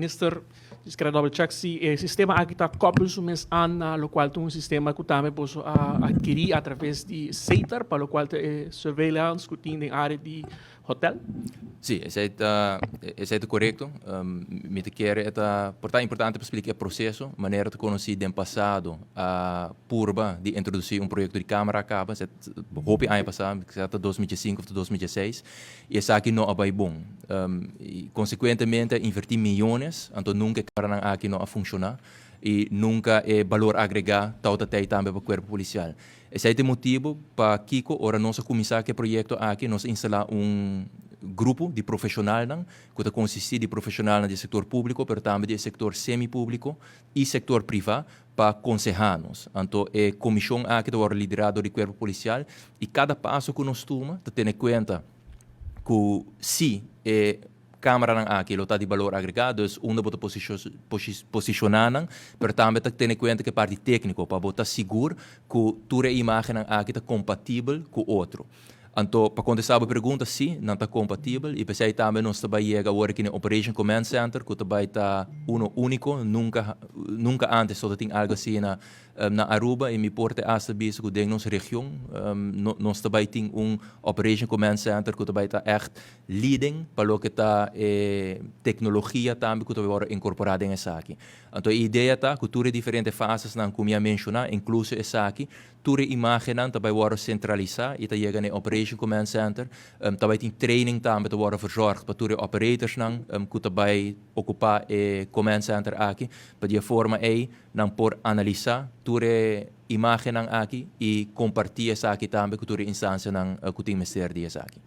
Minister, dus kier double check si e sistema aki ta koppel su mes aan na locual ta un sistema cu tambe boso a adkiri a traves di SATER pa locual ta e surveillance cu tin den area di hotel. Sí, esei ta korekto. Mi ta kere e ta por ta importante pa splika e proseso. Manera ta konosí den pasado a purba di introdusí un proyekto di kamera kaba, esei hopi aña pasá, kisas ta 2005 òf ta 2006, i esaki no a bai bon. I konsekuentemente a invertí miyones, anto nunka e kameranan aki no a funshoná i nunka e balor agregá tabata tei tambe pa kuerpo polisial. Esei ta e motibu pakiko ora nos a kuminsá ku e proyekto aki nos a instalá un grupo di profeshonalnan ku ta konsistí di profeshonalnan di e sektor públiko pero tambe di e sektor semi-públiko i sektor privá pa konsehá nos. Anto e komishon aki ta wòrdu liderá dor di kuerpo polisial i kada paso ku nos tuma ta tene kuenta ku si e Cameranan aki lo ta di balor agregá, dus unda bo ta posishoná nan, pero tambe ta tene kuenta ku e parti tékniko pa bo ta sigur ku tur e imágennan aki ta kompatibel ku otro. Anto, pa kontestá bo pregunta, sí, nan ta kompatibel i p'esei tambe nos ta bai yega awor aki na e Operation Command Center ku ta bai ta uno úniko, nunka nunka ántes lo ta tin algu asina Na Aruba y mi por te hasta bisa cu den nos region nos ta bay tin un Operation Command Center cu ta bay ta echt leading pa loke ta e tecnologia tambe cu ta bay wordo incorpora den esaki. Anto e idea ta cu tur e diferente fasesnan cu mi a menciona, incluso esaki, tur e imagennan ta bay wordo centralisa y ta yega na e Operation Command Center. Ta bay tin training tambe ta wordo verzorgd pa tur e operatorsnan cu ta bay ocupa e command center aki pa di e forma ey Nan por analisá tur e imágennan aki i kompartí esaki tambe ku tur e instansianan ku tin mester di esaki.